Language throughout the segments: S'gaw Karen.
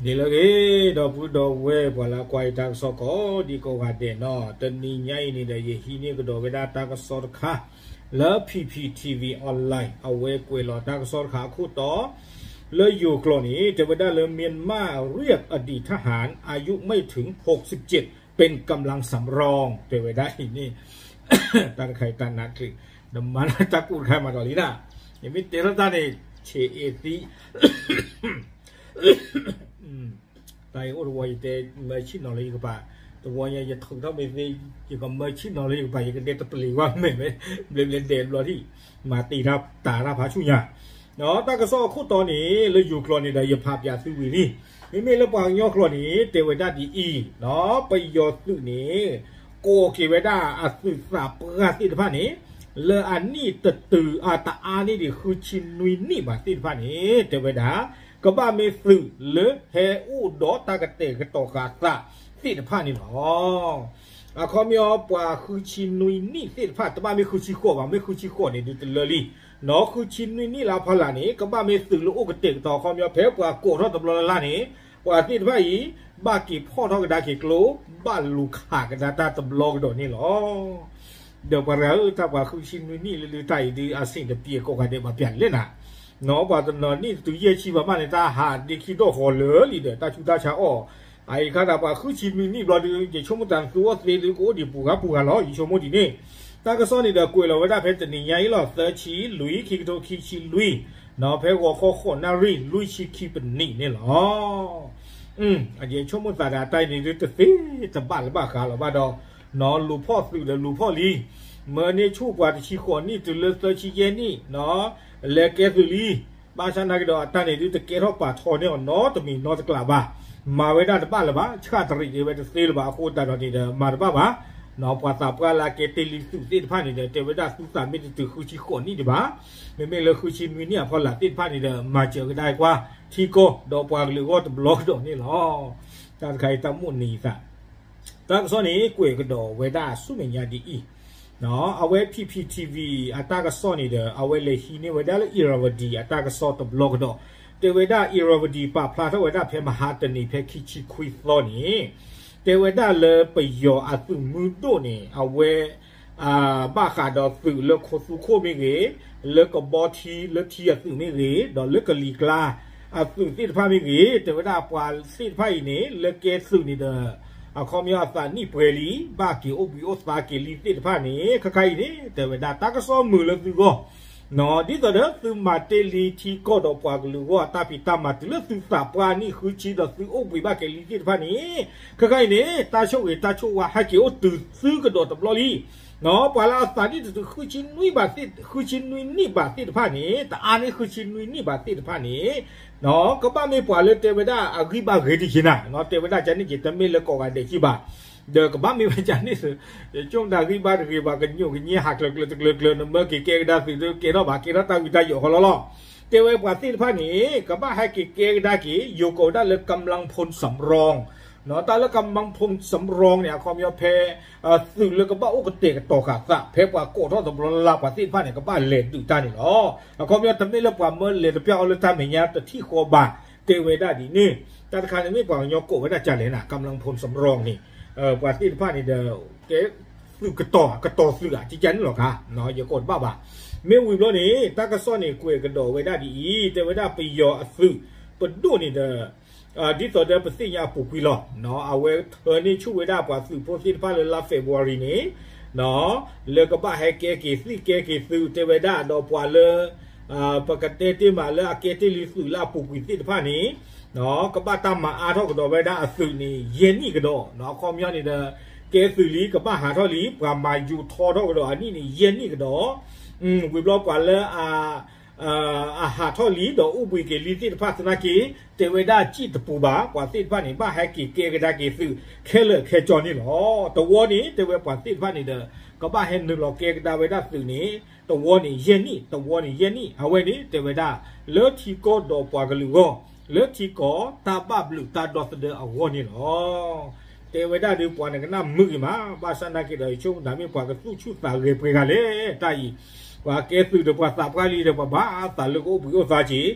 ဂ့ၤလၢဂ့ၤ ဒီပုၢ်ဒီဝဲၢ်ပှၤလၢအကွၢ်ယတၢ်ကစီၣ်ကိးဒံကိးဂၤဒဲးနီၤ, တနံၤညါအံၤန့ၣ်ဒီး ယဟံးန့ၢ်ကဒီးဝဲဒၣ်တၢ်ကစီၣ်တခါ လၢ P P T V Online အဝဲကွဲးလီၤတၢ်ကစီၣ်တခါအခိၣ်တီ လၢယိၤကျိာ်န့ၣ် တဲဝဲဒၣ်လၢ မြန်မာ့ เรียกอดีตทหาร อายุไม่ถึงหกสิบเจ็ด เป็นกำลังสำรอง တဲဝဲဒၣ်အံၤန့ၣ် တၢ်တခါအံၤတၢ်နးတကျ့ၤ နမၤတၢ်ကူၣ်တခါမးဒီးလံနၤ, ယမ့ၢ်တဲထီၣ်တၢ်န့ၣ် ဆံးအ့သံ တၢ်အံၤအိၣ်တဝီ ယတဲမၢဆ့ၣ်နီၤလၢယကပၤ, တဝီညါယထုးထီၣ်မ့ၢ်သ့ ယကမၢဆ့ၣ်နီၤလၢယကပၤ ယကဒဲတပျံၤဝဲမ့ၢ်ဝဲ ဘျဲဘျဲဒဲးတဘျီထံၣ် မၤတ့ၢ်တၢ်တၢ်ဖးဆူၣ်ညါ, တၢ်ကစီၣ်အခိၣ်တီန့ၣ် လၢယိၤကျိာ်န့ၣ်ဒီး ယဖးပၠးသုဝံၤလံ, မ့မ့ၢ်လၢပှၤကညီကျိာ်န့ၣ် တဲဝဲဒၣ်ဒ်အံၤ, ပယီၤသုးန့ၣ် ကိးက့ၤဝဲဒၣ်အသုးသးပှၢ်သ့ၣ်တဖၣ်န့ၣ် လၢအနံၣ်တတုၤအတအါန့ၢ်ဒံး ဃုဆံနွံနံၣ်ဘၣ်သ့ၣ်တဖၣ်န့ၣ် တဲဝဲဒၣ် ကဘၣ်မ့ၢ်သုးလၢဟဲအိၣ်ဒီးတၢ်ကတဲာ်ကတီၤဃာ်သးသ့ၣ်တဖၣ်န့ၣ်လီၤ. အခီပညီ ပှၤဃုဆံနွံနံၣ်သ့ၣ်တဖၣ် တဘၣ်မ့ၢ်ဃုဆံဃိးဘၣ်, မ့ၢ်ဃုဆံဃိးန့ၣ်ဒုးတလၢလံ, နီၢ် ဃုဆံနွံနံၣ်လၢအဖီလာ်န့ၣ် ကဘၣ်မ့ၢ်သုးလၢအိၣ်ကတဲာ်ကတီၤ အခီပညီ ဖဲပှၤကိးထီၣ်တဘျီလၢ်လၢ်န့ၣ် ပှၤသ့ၣ်တဖၣ်အံၤ ဘၣ်က့ၤဖီၣ်ထီၣ်ကဒါက့ၤကျိ ဘၣ်လူၤခးကဒါတၢ်တဘျီကဒီးန့ၣ်လီၤ. ဒီးပှၤတဂၤဧၢ တၢ်ပှၤဃုဆံနွံနံၣ်လၢလၢတၢ်အံၤဒုး အဆ့ၣ်တပျဲကိးဂၤဒဲးဘၣ်ပၠးလဲၣ်နၤ, နီၢ် ပှၤတနီၤနံၣ်တတုၤယဲၢ်ဆံဘၣ်မးန့ၣ် တၢ်ဟးဒ့ခံဒီၣ်ဃီၤလၢာ်လံဒီး တၢ်ဆူးတၢ်ဆါအီၣ်, အအံၤခါဒၣ်ပှၤဃုဆံနွံနံၣ်ဘျီဒုး ယဆိကမိၣ်တၢ်သုအိၣ်သ့ဒုး ကအိၣ်ဒံးပူၤဂၤပူၤဂၤလီၤ ယဆိကမိၣ်ဒ်န့ၣ်, တၢ်ကစီၣ်န့ၣ်ဒီးကွဲးလီၤဝဲဒၣ်ဖဲတနံၤညါအံၤလီၤ သၢဆံလွံၢ် ခံကထိခံဆံလွံၢ်, နီၢ် ဖဲဂီၤခီဃိးနၣ်ရံၣ် လွံၢ်ဆံခံပနံးန့ၣ်လီၤ. ယဆိကမိၣ်သးဒီးတၢ်အံၤန့ၣ်ဒုး တသ့တဘၣ်လၢၤဘၣ်ဃးလီၤဘၣ်ဒီး နီၢ် လူၤဖီၣ်သုးဒီးလူၤဖီၣ်လံ, မၢန့ၢ်ဆူၣ်ပှၤတဆံဃိးနံၣ်တုၤလၢသၢဆံယဲၢ်နံၣ် လဲၤကဲသုးလံ, ဘၣ်ဆၣ်နာ်က့ဒီးအတၢ်န့ၣ်ဒုး တကဲထီၣ်ပာ်ထီန့ၢ်အီၤနီတမံၤနီတကျးဘၣ်, မၤဝဲဒၣ်တဘၣ်လၢၤဘၣ်, ဆၣ်တရံးက့ၤဝဲတသ့လၢၤဘၣ်, အဃိသတးဒီးန့ၣ်ဒီး မၤတဘၣ်ဘၣ်, နီၢ် ပှၤသးပှၢ်လၢအကဲတ့ၢ်လံသုးသ့ၣ်တဖၣ်န့ၣ်ဒီး တဲဝဲဒၣ်သုသးမ့ၢ်တတုၤဃုဆံဃိးနံၣ်ဒံးဘၣ်, မ့မ့ၢ်လၢဃုဆံနွံနံၣ်အဖီလာ်သ့ၣ်တဖၣ်န့ၣ်ဒီး မၤစၢၤကဒါကွၢ် ထံကီၢ်ဒီးပှၤကလုာ်အဂီၢ်တဘျီကဒီးန့ၣ်လီၤ. တၢ်တခါအံၤတၢ်မိၣ်န့ၢ်ယသး တၢ်ကစီၣ်န့ၣ် ကွဲးကဒီးဝဲဒၣ်ဆူမဲာ်ညါဒ်အံၤ, အဝဲ P P T V အတၢ်ကစီၣ်န့ၣ်ဒီး အဝဲလဲၤဟံးန့ၢ်ဝဲဒၣ်လၢ Irrawaddy အတၢ်ကစီၣ်တဘျီကဒီး, တဲဝဲဒၣ် Irrawaddy ပာ်ဖျါထီၣ်ဝဲဒၣ်ဖဲမဟါတနံၤ ဖဲခံဆံခွံသီန့ၣ်, တဲဝဲဒၣ်လၢပယီၤအသုးမုၢ်ဒိၣ်န့ၣ် အဝဲ ဘၣ်ဃးဒီးသုးလၢခိသူခိၣ်မ့ၢ်ဂ့ၤ, လၢကဘီထံလၢထံအသုးမ့ၢ်ဂ့ၤ, ဒီးလၢကလံၤကျါအသုးသ့ၣ်တဖၣ်မ့ၢ်ဂ့ၤ, တဲဝဲဒၣ်ပှၤသ့ၣ်တဖၣ်အံၤန့ၣ် လၢကဲသုးန့ၣ်ဒီး အခီပညီအသးနံၣ်ပှဲၤလံ, ဘၣ်က့ၤအိၣ်ဘှံးအိၣ်သါက့ၤလံသ့ၣ်တဖၣ်န့ၣ် ခဲခါအံၤန့ၣ် တဲဝဲဒၣ်တၢ်ကစီၣ်မုာ်လၢသုဂီၢ် ဒ်သိးဒီးသုမၤတ့ၢ်လံထံကီၢ်ဒီးပှၤကလုာ်အဂီၢ် တၢ်ဖံးတၢ်မၤတုၤလၢသုသးပှၢ်နံၣ်ဃုဆံဒီးသုအိၣ်ဘှံးဘၣ်က့ၤလံသ့ၣ်တဖၣ်န့ၣ်, ခဲခါအံၤန့ၣ် တၢ်ဆိၣ်ဂ့ၤတၢ်ဆိၣ်ဝါဟဲက့ၤအိၣ်တုၤသုကဒီးတဘျီလံ. ပှၤလၢအသးနံၣ်တတုၤဃုဆံနွံဘၣ်သ့ၣ်, ဃုဆံနွံနံၣ်ဘၣ်သ့ၣ်တဖၣ်န့ၣ် တအါန့ၢ်ဃုဆံနွံနံၣ်ဘၣ်သ့ၣ်တဖၣ်န့ၣ် ကဘၣ်မ့ၢ်ပှၤလၢတဲဝဲဒၣ်အဂံၢ်ဘါဂ့ၤတက့ၢ်နၤ, တဲဝဲဒၣ်ကန့ၣ်က့ၤ တမ့ၢ်လၢကိးဂၤဒဲးက့ၤဘၣ် ဒီးကဘၣ်မ့ၢ်ဝဲကန့ၣ် ယဆိကမိၣ်တၢ်ဂံၢ်ဘါတဂ့ၤဘၣ် ကညိၣ်ကညဲဟးကျၢၤကျၢၤတကျၢၤကျၢၤ နမၢက့ၤကဲကဒါသုးဒီးကဲထီၣ်ဘၣ် ကဲထီၣ်တၢ်ဝံတၢ်ယိးဃီလီၤလီၤ. တဲဝဲပှၤသ့ၣ်တဖၣ်န့ၣ် ကဘၣ်ဟဲက့ၤကဲကဒါက့ၤ ယိၤကိးဝဲဒၣ်လၢ กำลังพลสำรอง တၢ်လၢ กำลังพลสำรอง န့ၣ် အခီပညီဖဲ သုးလၢကဘၣ်အိၣ်ကတဲာ်ကတီၤဃာ်သး ဖဲပှၤကိးထီၣ်တဘျီလၢ်လၢ် ပှၤသ့ၣ်တဖၣ်န့ၣ် ကဘၣ်လဲၤဒုးတၢ်န့ၣ်လီၤ. အခီပညီတမ့ၢ်လၢပှၤမၢလဲၤတပျၢ်အီၤလၢတၢ်မဲာ်ညါတထံၣ်ဃီဘၣ် တဲဝဲဒၣ်ဒ်န့ၣ်. တၢ်တခါန့ၣ်မ့ၢ်ပှၤကညီကိးဝဲဒၣ်ကလဲၣ်နၤ กำลังพลสำรอง န့ၣ် ပှၤသ့ၣ်တဖၣ်န့ၣ်ဒီး ကဲ သုးကတီၤ ကတီၤသုးဧါ ကကန့ၣ်လီၤခါ ယကိးတဘၣ်ဘၣ်. မ့ၢ်ဝံၤဘျီန့ၣ် တၢ်ကစီၣ်န့ၣ်ကွဲးကဒီးဝဲဒၣ်ဒ်အံၤ တဲဝဲဒၣ်ပယီၤအသုးပဒိၣ်န့ၣ်ဒီး ဒ်သိးဒီးပသ့ၣ်ညါအပူၤကွံာ်လီၤ. အဝဲထၢန့ၢ်ဆူၣ်ဝဲဒၣ်ပှၤသုးဖိသ့ၣ်တဖၣ်လၢလါ February န့ၣ် လၢကဘၣ်ဟဲကဲက့ၤသံၣ်ကဲက့ၤသုး တဲဝဲဒၣ်ဒီးပှၤလၢ ပကတဲတ့ၢ်မးလၢအကဲတ့ၢ်လံသုးလၢအပူၤကွံာ်သ့ၣ်တဖၣ်န့ၣ် ကဘၣ်တၢ်မၤအါထီၣ်ကဒီးဝဲဒၣ်အသုးန့ၣ် ယဲၢ်နံၣ်ကဒီး အခီပညီန့ၣ်ဒီး ကဲသုးလံ ကဘၣ်ဟးထီၣ်လံ ပှၤမၤယူၤထီထီၣ်ကဒီးအနံၣ်န့ၣ် ယဲၢ်နံၣ်ကဒီး ဝံၤဘျီပှၤလၢ အဟးထီၣ်လံဒီးအိၣ်ဘှံးက့ၤလံသ့ၣ်တဖၣ်သနာ်က့ တဲဝဲဒၣ်စံၣ်တပူၤဘၣ် ပှၤသ့ၣ်တဖၣ်န့ၣ် ဘၣ်ဟဲက့ၤကဲကဒါက့ၤသုး ခဲလၢာ်ခဲဆ့န့ၣ်လီၤ. တဝီန့ၣ် တဲဝဲပှၤသ့ၣ်တဖၣ်န့ၣ်ဒီး ကဘၣ်ဟဲနုာ်လီၤကဲကဒါဝဲဒၣ်သုးန့ၣ် တဝီန့ၣ်ယဲၢ်နံၣ် တဝီန့ၣ်ယဲၢ်နံၣ် အဝဲန့ၣ် တဲဝဲဒၣ် လၢထံကီၢ်ဒီးပှၤကလုာ်အဂီၢ် လၢထံကီၢ်တၢ်ဘၣ်ဘျုးတၢ်ဒီသဒၢအဂီၢ်န့ၣ်လီၤ. တဲဝဲဒၣ်ဒုးပှၤနကနၣ်မုာ်ဂ့ၤမး ဘၣ်ဆၣ်နာ်က့ဒီး ယဆိကမိၣ်တၢ်မ့ၢ်ပှၤကသူၣ်ဆူၣ်သးဂဲၤပှဲၤဂၤလဲၣ် တၢ်အံၤ ပှၤကဲသုးဒီးပှၤသးပှၢ်လံဒီး ပှၤဘၣ်သးလၢကအိၣ်ဘှံးအိၣ်သါက့ၤ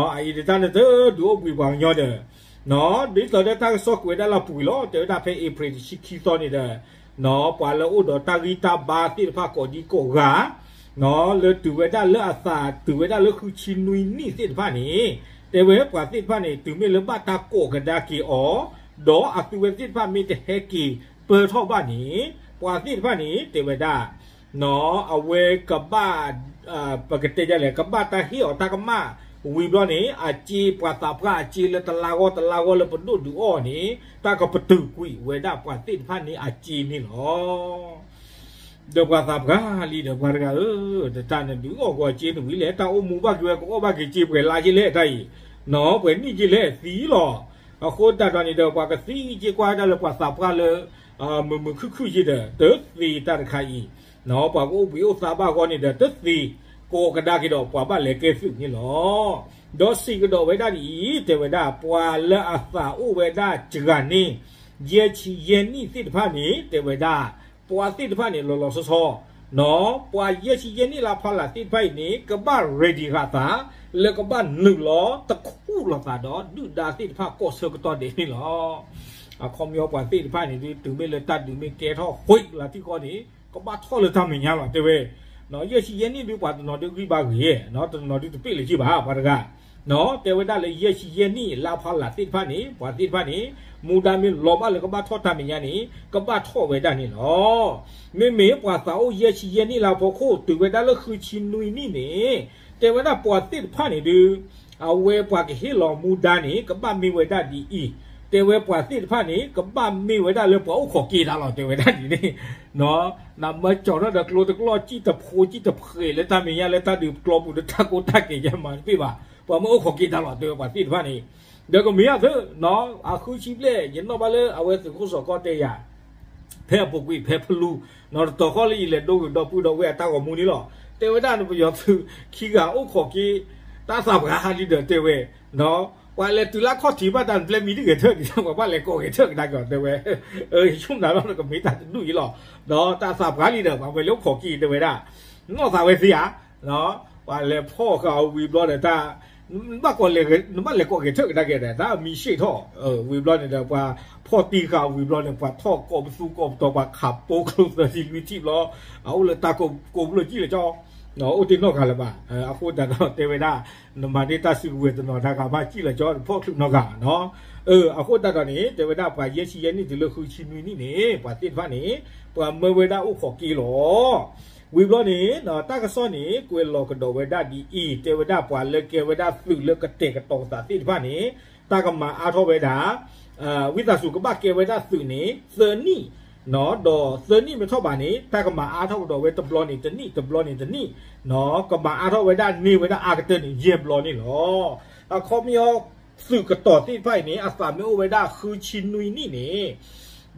အအံၤတၢ်နတဒုးအိၣ်ဘှံးပှၤကညီဒီး ဒ်သိးဒီးတၢ်ကစီၣ်ကွဲးဝဲဒၣ်လၢအပူၤကွံာ်လီၤ, တဲဝဲဒၣ်ဖဲ April တဆံခံသီန့ၣ်ဒီး ပှၤလၢအအိၣ်ဒီးတၢ်ဂံၢ်တၢ်ဘါသ့ၣ်တဖၣ်ကိးဒံကိးဂၤ လၢတုၤဝဲဒၣ်လၢအသးတုၤဝဲဒၣ်လၢဃုဆံနွံနံၣ်သ့ၣ်တဖၣ်န့ၣ်, တဲဝဲပှၤသ့ၣ်တဖၣ်န့ၣ် တုၤမ့ၢ်လၢဘၣ်တၢ်ကိးကဒါက့ၤအီၤ, ဒီးအသုဝဲသ့ၣ်တဖၣ်မ့ၢ်တဟဲက့ၤပၢၢ်ထီၣ်ဘၣ်န့ၣ် ပှၤသ့ၣ်တဖၣ်န့ၣ် တဲဝဲဒၣ် အဝဲကဘၣ် ပကတဲဒ်လဲၣ် ကဘၣ်တၢ်ဟ့ၣ်အီၤတၢ်ကမၣ်, ဝံၤဘျီန့ၣ် အစ့ပှၤသးပှၢ်အစ့လၢတလါဂီၢ်တလါဂီၢ်လၢပဒိၣ်ဒုးအီၣ်န့ၣ် တၢ်ကပတုာ်ကွံာ်ဝဲဒၣ်ပှၤသ့ၣ်တဖၣ်န့ၣ်အစ့န့ၣ်လီၤ. ဒီးပှၤသးပှၢ်လံဒီးပှၤတဂၤဧၢ, တၢ်နဒုးအီၣ်ကွၢ်စ့နဝံၤလဲၣ်, တၢ်အိၣ်မူဘၣ်က့ၤဝဲ ကအိၣ်ဘၣ်က့ၤစ့ပှဲၤလါက့လဲၣ်တၢ်အံၤ, နီၢ်ပှဲၤနံၣ်က့လဲၣ်သံလီၤ. အဃိသတးဒီးန့ၣ်ဒီး ပှၤကသံက့ကွၢ်ဒၣ်လၢပှၤသးပှၢ်လၢ မုာ်မုာ်ခုၣ်ခုၣ်က့ဒီး တသ့တၢ်တခါအံၤ, နီၢ်ပှၤကအိၣ်ဘှံးအိၣ်သါဘၣ်ဂီၢ်န့ၣ်ဒီး တသ့ကိးကဒါက့ၤဒီးပှၤဘၣ်လဲၤကဲသုးန့ၣ်လီၤ. ဒီးစံးကဒီးဝဲဒၣ်ဒ်အံၤ, တဲဝဲဒၣ် ပှၤလၢအသးအိၣ်ဝဲဒၣ်စှၤန့ၢ် ယဲၢ်ဆံယဲၢ်နံၣ်သ့ၣ်တဖၣ်န့ၣ် တဲဝဲဒၣ် ပှၤသ့ၣ်တဖၣ်န့ၣ် လီၤလီၤဆီဆီ ပှၤယဲၢ်ဆံယဲၢ်နံၣ်လၢအဖီလာ်သ့ၣ်တဖၣ်အံၤန့ၣ် ကဘၣ် ready ဃာ်သး လၢကဘၣ်နုာ်လီၤတခူၣ်လိာ်သးဒီးဒုၣ်ဒါသ့ၣ်တဖၣ်ကီၢ်ဆၢကတီၢ်ဒဲးန့ၣ်လီၤ. အခီပညီပှၤသ့ၣ်တဖၣ်န့ၣ်ဒုး တုၤမ့ၢ်လၢတၢ်ဒုးမ့ၢ်ကဲထီၣ်ဃ့ၢ်လီၤထံကီၢ်န့ၣ် ကဘၣ်ထီၣ်လၢတၢ်မဲာ်ညါလီၤ တဲဝဲ ယဲၢ်ဆံယဲၢ်နံၣ်ဒုး ပှၤတနီၤဒုးဂံၢ်ဘါဂ့ၤ, တနီၤဒုးတပ့ၢ်လၢၤက့ဘၣ် ပှၤတဂၤ တဲဝဲဒၣ်လၢယဲၢ်ဆံယဲၢ်နံၣ်လၢအဖီလာ်သ့ၣ်တဖၣ်န့ၣ် ပှၤသ့ၣ်တဖၣ်န့ၣ် မူဒါမ့ၢ်လီၤဘၣ်လၢကဘၣ်ထီၣ်တၢ်မဲာ်ညါန့ၣ် ကဘၣ်ထီၣ်ဝဲဒၣ်န့ၣ်လီၤ. မ့မ့ၢ်ပှၤသးအိၣ်ယဲၢ်ဆံယဲၢ်နံၣ်လၢအဖီခိၣ် တုၤဝဲဒၣ်လၢဃုဆံနွံနံၣ်န့ၣ် တဲဝဲဒၣ်ပှၤသ့ၣ်တဖၣ်န့ၣ်ဒုး အဝဲပှၤကဟ့ၣ်လီၤမူဒါန့ၣ် ကဘၣ်မ့ၢ်ဝဲဒၣ်ဒ်အံၤ, တဲဝဲပှၤသ့ၣ်တဖၣ်န့ၣ် ကဘၣ်မ့ၢ်ဝဲဒၣ်လၢပှၤအိၣ်ခိးက့တၢ်လီၤ တဲဝဲဒၣ်ဒ်န့ၣ် နမ့ၢ်ကၠီၤထီၣ်ဒီးကျိတကျီၢ် စံၣ်တဖိစံၣ်တဖှဲးလၢတၢ်မဲာ်ညါလၢတၢ်ဒုးကျီပူၤလၢတၢ်ကိၢ်တၢ်ဂီၤယဲမၤတပ့ၢ်ဘၣ်, ပှၤမ့ၢ်အိၣ်ခိးက့တၢ်လီၤ တဲဝဲပှၤသ့ၣ်တဖၣ်န့ၣ်, ဒီးကမ့ၢ်အသ့ အဃုဆံဘျဲၣ် ယနီၣ်ဘၣ်လၢအဝဲသုးခိၣ်စီၤကီတဲယၤ ဖဲအပူၤကွံာ် ဖဲဖလူ နီၢ်တတီၤဃီလၢယလဲၤဒိဂုၤဒီပုၢ်ဒီဝဲၢ်အတၢ်ဂီၤမူန့ၣ်လီၤ. တဲဝဲဒၣ်ပယီၤသုးခံဂၤအိၣ်ခိးက့ တၢ်သးပှၢ်လံဒီးတဲဝဲ, ပှၤလဲၤတုၤလၢအခီၣ်ထံးဘၣ်တၢ်နပျဲမံၤတဂဲၤထၢၣ်ဒံး ပှၤဘၣ်လဲၤကိးဂဲၤထၢၣ်ကဒါက့ၤအီၤတဲဝဲ, ယဆိကမိၣ်လီၤကမ့ၢ်တၢ်တဒူၣ်အံၤလီၤ. ဒီးတၢ်သးပှၢ်လံဒီး ပှၤဝဲလၢအိၣ်ခိးက့တဲဝဲဒၣ် နီၢ်သးဝဲသ့ဧါ ပှၤလဲၤဖီၣ်ဃာ်အီၤဝံၤဘျီဒီး တၢ် နဘၣ်ကိးလဲၤ နဘၣ်လဲၤကိးဂဲၤထၢၣ်ကဒါက့ၤဒီး တၢ်မံၤဆ့ၣ်ထီၣ် ဝံၤဘျီန့ၣ်ဒီး ပှၤဖီၣ်တံၢ်ဃာ်ဝံၤဘျီန့ၣ် ပှၤထီၣ်ကိးပသူကိးပတီၤ ပှၤခးပိချူသၢဆံလွံၢ်ထံၣ်ဘျီ အအိၣ်လၢတၢ်ကိးဘျိကံၣ်လၢကၠီ အိၣ်တ့ၢ်နီၢ်ဂၤလၢၤဘၣ်. အဃိသတးဒီးတဲဝဲဒၣ် နမၤန့ၢ်တၢ်စုကဝဲၤတနီၤတၢ်ဂၤဘၣ်ကံၣ်လၢကၠီ တဖီၣ်ချုးနီၢ်ဂၤနီၤ. အဃိသတးဒီးန့ၣ် တဲဝဲဒၣ်ပှၤယဲၢ်ဆံယဲၢ်နံၣ်တုၤလၢဃုဆံနွံနံၣ်န့ၣ် ပှၤသ့ၣ်တဖၣ်န့ၣ် ပှၤမၢဝဲဒၣ်အိၣ်ခိးက့လီၤ. ဝံၤဘျီန့ၣ် တၢ်ကစီၣ်န့ၣ် ကွဲးလီၤကဒီးဝဲဒၣ်ဒ်အံၤ, တဲဝဲဒၣ်ပှၤလၢကဲဝဲဒၣ်သုးလၢကတဲာ်ကတီၤသးသ့ၣ်တဖၣ်န့ၣ် တၢ်ကမၤအါထီၣ်ဝဲဒၣ် ဝံသးစူၤကဘၣ်ကဲဝဲဒၣ်သုးန့ၣ် သၢနံၣ်, ဒီးသၢနံၣ်မ့ၢ်ထီၣ်ဘးန့ၣ် တၢ်ကမၤအါထီၣ်ကဒီးဝဲတဘျီန့ၣ်တနံၣ် တဘျီန့ၣ်တနံၣ်, ကမၤအါထီၣ်ဝဲဒၣ်န့ၢ်ဝဲဒၣ်အါကတၢၢ်န့ၣ် ယဲၢ်ဘျီန့ၣ်လီၤ. အခီပညီ သုးကတီၤသ့ၣ်တဖၣ်အံၤန့ၣ် အသးမ့ၢ်အိၣ်ဝဲဒၣ်ဃုဆံနွံနံၣ်န့ၣ်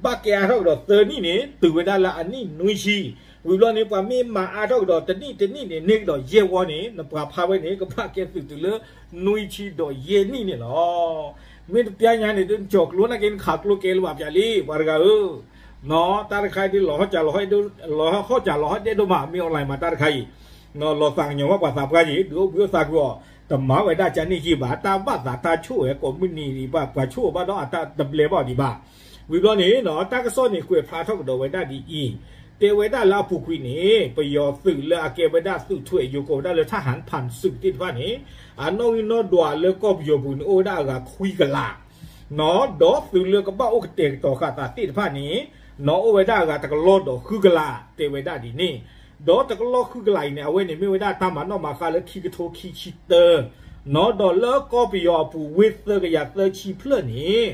ဘၣ်ကဲအါထီၣ်ကဒီးသၢနံၣ်န့ၣ် တုၤဝဲဒၣ်လၢအနံၣ်နွံဆံ, ဝံၤဘျီန့ၣ် ပှၤမ့ၢ်မၤအါထီၣ်ကဒီးတနံၣ်တနံၣ်န့ၣ် န့ၢ်ကဒီးယဲၢ်ဝီန့ၣ် နပှၤဖးဝဲန့ၣ် ကဘၣ်ကဲသုးတုၤလၢနွံဆံဒီးယဲၢ်နံၣ်န့ၣ်လီၤ. မ့ၢ်တပျၢ်ညါန့ၣ် ဒ်နကၠီၤကျိနာ်က့ နခးကျိကဲလၢၤဘၣ်ပျၢ်လံ ပှၤတဂၤဧၢ, တၢ်တခါဒ်လီၤဟီၣ်ကၢ်လီၤဟီၣ်ဒဲးဒိၣ်မး မ့ၢ် online မးတၢ်တခါအံၤ, လီၤသးကညီၤဘၣ်ပှၤသးပှၢ်က့ၤ ဒုးအိၣ်ဘှံးအိၣ်သါကွံာ်အီၤ, တမၤဝဲဒၣ်ကန့ၣ်က့ၤဘၣ်, တၢ်ဘၣ်သးတၢ်ဆိၣ်ဝဲကိးမုၢ်နံၤဒံးဘၣ် ပှၤဆိၣ်အီၤဘၣ်ဒီးအတၢ်တဘျဲဘၣ်အီၤဒံးဘၣ်. ဝံၤဘျီန့ၣ် တၢ်ကစီၣ်န့ၣ်ကွဲးဖျါထီၣ်ကဒီးဝဲဒၣ်ဒ်အံၤ, တဲဝဲဒၣ်လၢအပူၤကွံာ်န့ၣ် ပယီၤသုးလၢအကဲဝဲဒၣ်သုးထွဲးယိၤကိးဝဲဒၣ်လၢ ထၢ်ဟၣ်ဖၣ်စုးသ့ၣ်တဖၣ်န့ၣ် အနီၣ်ဂံၢ်နီၣ်ဒွးလၢကီၢ်ပယီၤပူၤန့ၣ် အိၣ်ဝဲဒၣ်အဂၤခွံကလး ဒီးသုးလၢကဘၣ်အိၣ်ကတဲာ်ကတီၤဃာ်သးသ့ၣ်တဖၣ်န့ၣ် အိၣ်ဝဲဒၣ်အဂၤတကလီၢ်ဒီးဃုကလး တဲဝဲဒၣ်ဒ်န့ၣ်, ဒီးတကလီၢ်ဃုကလးအံၤန့ၣ် အဝဲန့ၣ်မ့ၢ်ဝဲဒၣ်တၢ်မၤနီၣ်မၤဃါလၢခံကထိခံဆံတၢ, ဒီးလၢကီၢ်ပယီၤအပူၤဝ့ၢ်သၢကယၤသၢဆံဖျၢၣ်န့ၣ်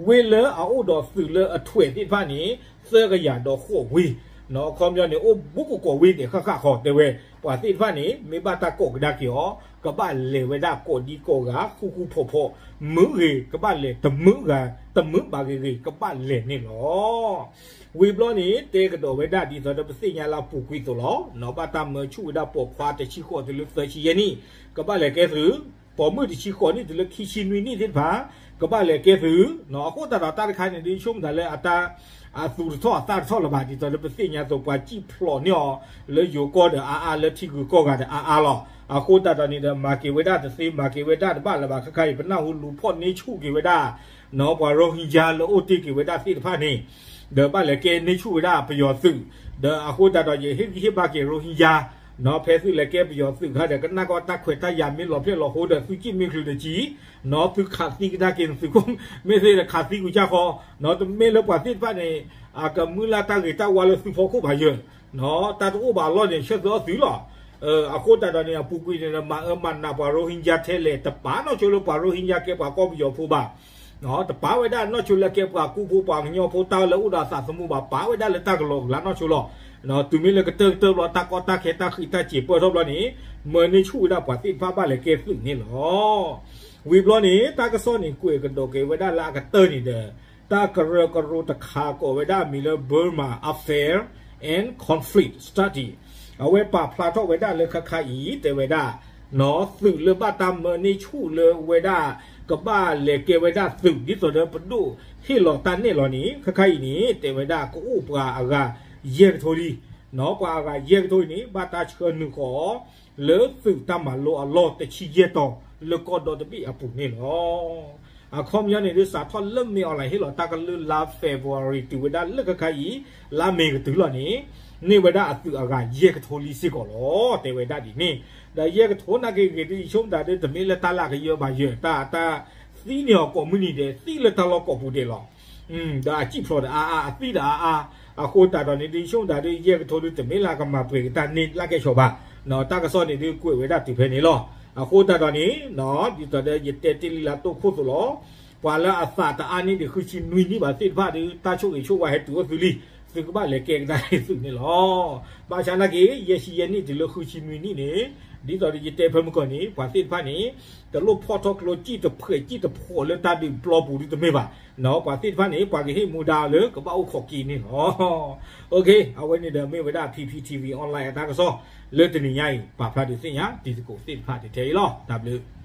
ဝ့ၢ်လၢအအိၣ်ဒီးသုးလၢအထွဲးသ့ၣ်တဖၣ်န့ၣ် သၢကယၤဒီးဃိးဝ့ၢ်, အခီပညီန့ၣ် အိၣ်ဘူးကကိးဝ့ၢ်န့ၣ် ဃၣ်ဃၣ်ဃီတဲဝဲ, ပှၤသ့ၣ်တဖၣ်န့ၣ် မ့ၢ်ဘၣ်တၢ်ကိးကဒါက့ၤအီၤ ကဘၣ်လဲၤဝဲဒၣ်ကိးဒံကိးဂၤ ဃူဃူဖိးဖိး, မုာ်ဂ့ၤ ကဘၣ်လဲၤ တမုာ်ဂ့ၤ တမုာ်ဘၣ်ဂ့ၤဂ့ၤ ကဘၣ်လဲၤန့ၣ်လီၤ. ဝံၤဘျီန့ၣ် တဲကဒီးဝဲဒၣ်ဒ်သိးဒီးပသ့ၣ်ညါလၢအပူၤကွံာ်အသိးလီၤ. ဘၣ်တၢ်မၢဆူၣ်ဝဲဒၣ်ပိာ်ခွါတဆံဃိးတုၤလၢသၢဆံယဲၢ်နံၣ် ကဘၣ်လဲၤကဲသုး, ပိာ်မုၣ်တဆံဃိးနံၣ်တုၤလၢခံဆံနွံနံၣ်သ့ၣ်တဖၣ် ကဘၣ်လဲၤကဲသုး, အဃိသတးဒီးတၢ်တခါန့ၣ် ဒ်ဆိကမိၣ်သးလၢအတၢ် အသူၣ်တထီၣ်အသးတထီၣ်လၢၤဘၣ် ဒ်သိးလၢပသ့ၣ်ညါအသိး ပှၤစံၣ်ဖျိးန့ၢ်အီၤ လၢယိၤကီၢ်ဒီးအါအါ လၢထံဂုၤကီၢ်ဂၤဒီးအါအါလီၤ. အဃိသတးဒီးန့ၣ်ဒီး မၤက့ၤဝဲဒၣ်တသ့ မၤက့ၤဝဲဒၣ်တဘၣ်လၢၤဘၣ် ခဲခါအံၤ ပနၢ်ဟူလူၤဖီၣ်န့ၢ်ဆူၣ်က့ၤဝဲဒၣ် ပှၤရိဟ့ယါလၢအိၣ်တ့ၢ်က့ၤဝဲဒၣ်သ့ၣ်တဖၣ်န့ၣ် ဒီးဘၣ်လဲၤကဲန့ၢ်ဆူၣ်ဝဲဒၣ်ပယီၤသုး ဒီးအဃိသတးဒီး ယဟ့ၣ်ဂံၢ်ဟ့ၣ်ဘါက့ၤရိဟ့ယါ ဖဲသုလဲၤကဲပယီၤသုးခါဒီး ကနၣ်ကီတၢ်ခွဲးတၢ်ယာ်မ့ၢ်လီၤဖျဲၣ်လီၤဟိဒီး သုကံၣ်မ့ၢ်ချုးတကံ သုခးသံကဒါက့ၤသုးခိၣ် မ့ၢ်သ့ဒီးခးသံကွံာ်ကၢ်ဃီ တမ့ၢ်လၢပှၤသ့ၣ်တဖၣ်န့ၣ် အကမုၢ်လၢ်တၢ်ဂ့ၤတၢ်ဝါလၢသုဖီခိၣ်ဘၣ်ယဲၢ် တၢ်တအိၣ်ဘၣ်အလီၢ်န့ၣ် ဆၢသုးအီၣ်သုးလီၤ. အဃိသတးဒီးန့ၣ် အပူၤကွံာ်န့ၣ် မၤအၢမၤနးပှၤရိဟ့ယါထဲလဲၣ် တပာ်နီၣ်ဆိလၢပှၤရိဟ့ယါကဲပှၤကီၢ်ပယီၤဖိဘၣ် တပာ်ဝဲဒၣ်နီၣ်ဆိလၢကဲပှၤကူဖိပှၤကညီဖိတၢ်လၢအိၣ်ဒီးအသးသမူဘၣ် ပာ်ဝဲဒၣ်လၢတၢ်ကလီကလီနီၣ်ဆိလီၤ. တုၤမ့ၢ်လၢကတၢၢ်ကတၢၢ်ဘျီ တၢ်ကီတၢ်ခဲတၢ်ဃံးတၢ်စံးပၢၢ်ထီၣ်ဘျီန့ၣ် မၢန့ၢ်ဆူၣ်ဝဲဒၣ်ပှၤသ့ၣ်တဖၣ်ဘၣ်လဲၤကဲသုးန့ၣ်လီၤ. ဝံၤဘျီန့ၣ် တၢ်ကစီၣ်န့ၣ် ကွဲးကဒီးက့ၤဝဲဒၣ်လၢအကတၢၢ်န့ၣ်ဒီး တၢ်ကရၢကရိတခါကိးဝဲဒၣ်အမံၤလၢ Burma Affairs and Conflict Study အဝဲပာ်ဖျါထီၣ်ဝဲဒၣ်လၢခါခါအံၤ တဲဝဲဒၣ် သုးလၢဘၣ်တၢ်မၢန့ၢ်ဆူၣ်လၢဝဲဒၣ် ကဘၣ်လဲၤကဲဝဲဒၣ်သုး ဒ်သိးဒီးပဒိၣ်ဟ့ၣ်လီၤတၢ်နဲၣ်လီၤန့ၣ် ခါခါအံၤန့ၣ် တဲဝဲဒၣ်ကအိၣ်ပှၤအဂၤယဲၢ်ကထိလံ. ပှၤအဂၤယဲၢ်ကထိအံၤန့ၣ် ဘၣ်တၢ်ဆှၢနုာ်ဃီၤ လၢသုးတၢ်မၤလိအလီၢ်တဆံယဲၢ်တီၤ လၢကီၢ်ဒီတဘ့ၣ်အပူၤန့ၣ်လီၤ. အခီပညီန့ၣ်ဒုး စးထီၣ်လၢ မင်းအောင်လှိုင် ဟ့ၣ်လီၤတၢ်ကလုၢ်လါ February တုၤဝဲဒၣ်လၢခါခါအံၤ လါမ့ၤကတုၤလီၤန့ၣ် န့ၢ်ဝဲဒၣ်အသုးအဂၤယဲၢ်ကထိလံစ့ၢ်ကီးလီၤ တဲဝဲဒၣ်ဒ်န့ၣ်. ဒီးယဲၢ်ကထိနာ်က့ဂ့ၤဒုး ယဆိကမိၣ်တၢ်ဒုး တမ့ၢ်လၢတၢ်လၢအကယၢဘၣ်ယဲၢ် တၢ် တၢ်သံန့ၢ်အီၤကိးမုၢ်နံၤဒဲး သံလၢတၢ်လီၢ်ကိးပူၤဒဲးလီၤ. ဒီးအစံၣ်ဖျိးဒီးအါအါ အသံဒီးအါအါ အဃိသတးဒီးန့ၣ်ဒုး ယဆိကမိၣ်တၢ်ဒုး ယဲၢ်ကထိဒုး တမ့ၢ်လၢကမၤပှဲၤက့ၤတၢ်န့ၢ်လၢကဲဆီဘၣ်. တၢ်ကစီၣ်န့ၣ်ဒုး ကွဲးဝဲဒၣ်တုၤဖဲန့ၣ်လီၤ. အဃိသတးဒီးန့ၣ် ဒ်သိးဒီးယတဲတ့ၢ်လံလၢတိၢ်ခိၣ်သိးလီၤ. ပှၤလၢအသးတအါန့ၢ်ဒံးဃုဆံနွံနံၣ်ဘၣ်သ့ၣ်တဖၣ်ဒုး တၢ်ဆိၣ်ဂ့ၤဆိၣ်ဝါဟဲတုၤအိၣ်သုလံ. သုကဘၣ်လဲၤကဲကဒါက့ၤသုးန့ၣ်လီၤ. ဘၣ်ဆၣ်နာ်က့ ယဲၢ်ဆံယဲၢ်နံၣ်တုၤလၢဃုဆံနွံနံၣ်န့ၣ် ဒ်သိးဒီးယတဲဖဲမုၢ်ကီၢ်န့ၣ် ပှၤသ့ၣ်တဖၣ်န့ၣ် တလိၣ်ဖီၣ်ထီၣ်ကျိ စံၣ်တဖှဲးစံၣ်တဖှီးလၢတၢ်ဒုးပျီပူၤဒုးတမ့ၢ်ဘၣ်. ပှၤသ့ၣ်တဖၣ်န့ၣ် ပှၤကဟ့ၣ်မူဒါလၢကဘၣ်အိၣ်ခိးက့ၤန့ၣ်လီၤ. အဝဲန့ၣ်ဒီးမ့ၢ်ဝဲဒၣ် PPTV Online အတၢ်ကစီၣ် လၢတနံၤညါအံၤ ပာ်ဖျါဒုးသ့ၣ်ညါတံၤသကိးသ့ၣ်တဖၣ်တထဲအံၤလီၤ. တၢ်ဘျုး